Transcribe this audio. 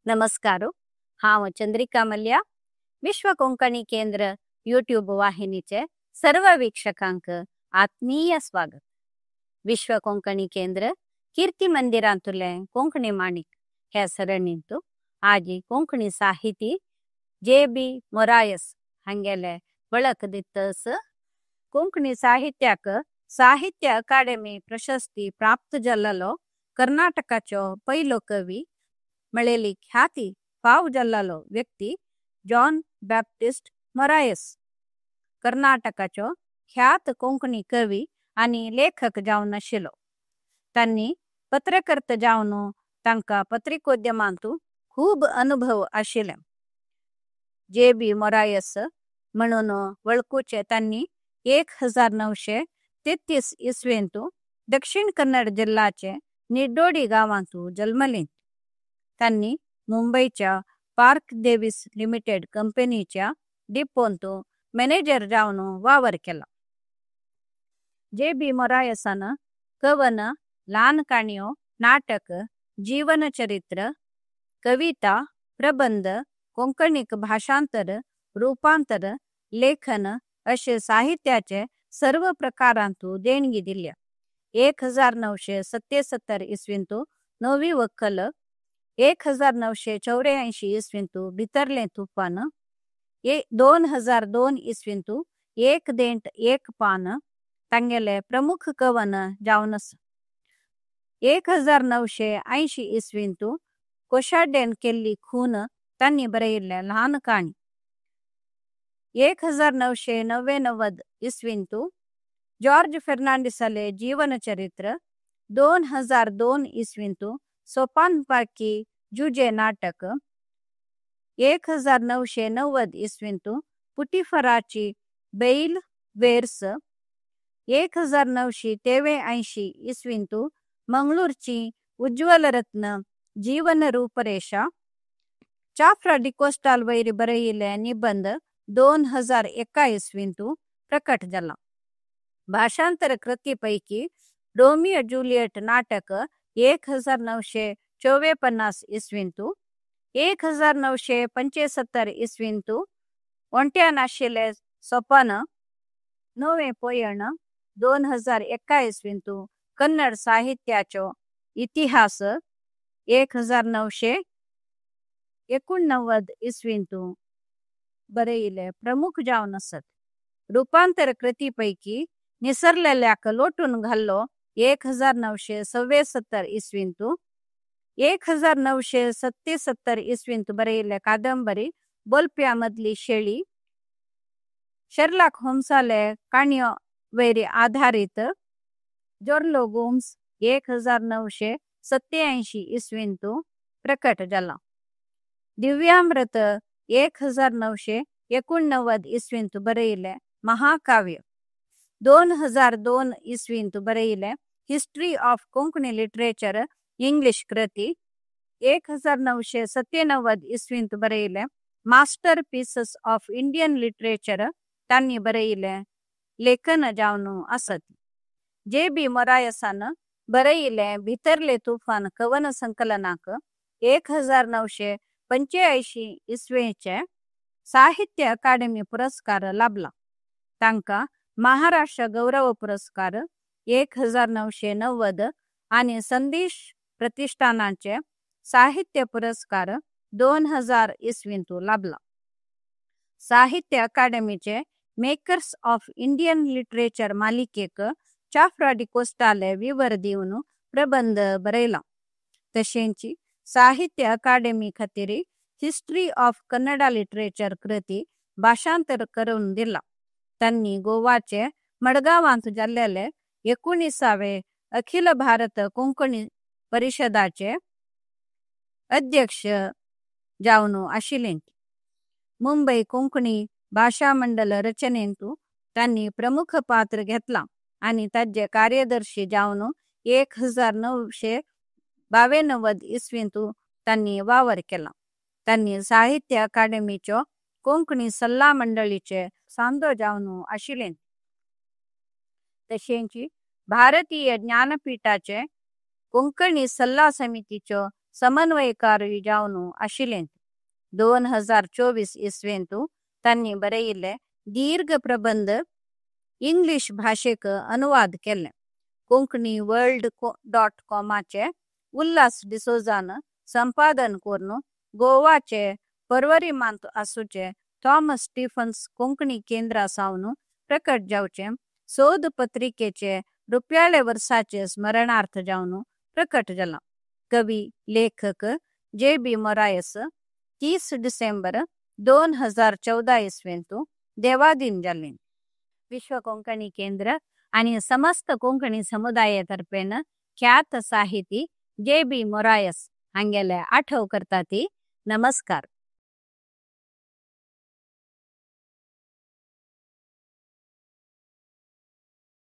नमस्कार, हांव चंद्रिका मल्या, विश्व कोंकणी केंद्र यूट्यूब वाहिनीचे सर्व वीक्षकांक आत्मीय स्वागत। विश्व कोंकणी केंद्र कीर्ती मंदिरांतुले कोंकणी माणिक हे सरणींतु आज कोंकणी साहिती जे बी मोरायस हांगेले वळख दितस। कोंकणी साहित्याक साहित्य अकादेमी प्रशस्ती प्राप्त जाल्लो कर्नाटकाचो पहिलो कवी मळेली ख्याती फाव जाल्लो व्यक्ती जॉन बॅप्टिस्ट मोरायस कर्नाटकाचो ख्यात कोंकणी कवी आणि लेखक जावन आशिल्लो। तांणी पत्रकर्ता जावन तांका पत्रिकोद्यमांतु खूब अनुभव आशिल्ले। जे बी मोरायस म्हणून वळखूचे तांणी 1933 इसवेंतु दक्षिण कन्नड जिल्ह्याचे निड्डोडी गावांतु जन्मले। तांणी मुंबईच्या पार्क डेव्हिस लिमिटेड कंपनीच्या डिपोंतु मॅनेजर जावन वावर केला। जे बी मोरायसान कवन, ल्हान काणयो, नाटक, जीवन चरित्र, कविता, प्रबंध, कोंकणीक भाषांतर, रूपांतर, लेखन अशे साहित्याचे सर्व प्रकारांतु देणगी दिल्या। 1977 इसवींतु नवी वक्कल, 1984 इसवींतु भितरले तुफान, 2002 इसवींतु एक देंट एक पान तांगेले प्रमुख कवन जावन आसा। 1980 इसवींतु कोशाडेन केल्ली खून तांणी बरयिल्ले ल्हान काणी। 1999 इसवींतु जॉर्ज फेर्नांडिसाले जीवन चरित्र, 2002 इसवींतु सोपान पाकी जुजे नाटक, 1990 इसवींतु पुटिफराची बैल वेर्स, 1983 इसवींतु मंगळूरची उज्ज्वल रत्न जीवन रूपरेषा, चाफ्रा डिकोस्टाल वैर बरयिल्ले निबंध 2001 इसवींतु प्रकट जाला। भाषांतर कृतीपैकी रोमियो जूलियट नाटक 1954 इसवींतु, 1975 इसवींतु ओंट्यान आशिल्ले सोपान नवे पोयण 2001 इसवींतु कन्नड साहित्याचो इतिहास 1989 इसवींतु बरयिल्ले प्रमुख जावन आसात। रूपांतर कृतीपैकी निसरलेल्याक लोटून घाल्लो 1976 इसवींतु, 1977 इसवींतु बरयिल्ले कादंबरी बोलप्या मदली शेळी, शर्लाक होम्साले काणयो वैरी आधारित जोर्लो गोम्स 1987 इसवींतु प्रकट जाला। दिव्यामृत 1989 इसवींतु बरयिल्ले महाकाव्य, 2002 इसवींतु बरयिल्ले history of Konkani literature English कृती, 1997 इसवींतु बरयिल्ले मास्टरपीसेस ऑफ इंडियन लिटरेचर तांणी बरयिल्ले लेखन जावन आसत। जे बी मोरायसान बरयिल्ले भितरले तुफान कवन संकलनाक 1985 इसवेचे साहित्य अकादेमी पुरस्कार लाभला। तांका महाराष्ट्र गौरव पुरस्कार 1990 आणि संदेश प्रतिष्ठानाचे साहित्य पुरस्कार 2000 इसवींतु लाभला। साहित्य अकादेमीचे मेकर्स ऑफ इंडियन लिटरेचर मालिकेक चाफ्रा डिकोस्टाले विवर दिवन प्रबंध बरयला। तशेंच साहित्य अकादेमी खातीर हिस्ट्री ऑफ कन्नडा लिटरेचर कृती भाषांतर करून दिला। तांणी गोवाचे मडगांवांत जाल्लेले 19वे अखिल भारत कोंकणी परिषदाचे अध्यक्ष जावन आशिल्ले। मुंबई कोंकणी भाषा मंडल रचनेंतु तांणी प्रमुख पात्र घेतला आणि ताजे कार्यदर्शी जावन 1992 इसवींतु तांणी वावर केला। तांणी साहित्य अकादेमीचो कोंकणी सल्ला मंडळीचे सांदो जावन आशिल्ले। तशेंच भारतीय ज्ञानपीठाचे कोंकणी सल्ला समितीचो समन्वयकारूय जावनु आशिलें। 2024 इस्वेंतु तान्नी बरयिल्ले दीर्घ प्रबंध इंग्लीश भाषेक अनुवाद केले। कोंकणी वर्ल्ड डॉट कॉमाचे उल्हास डिसोजान संपादन कोरनु गोवाचे पर्वरी मांत आसूचे थॉमस स्टीफन्स कोंकणी केंद्र सावनु प्रकट जावचे सोद पत्रिकेचे रुपयाले वर्षाचे स्मरणार्थ जावनु प्रकट जाला। कवी लेखक जे बी मोरायस 30 डिसेंबर 2014 इस्वेंतु देवादीन जाले। विश्व कोंकणी केंद्र आणि समस्त कोंकणी समुदाय तर्फेन ख्यात साहिती जे बी मोरायस हांगेले आठव करता ती। नमस्कार।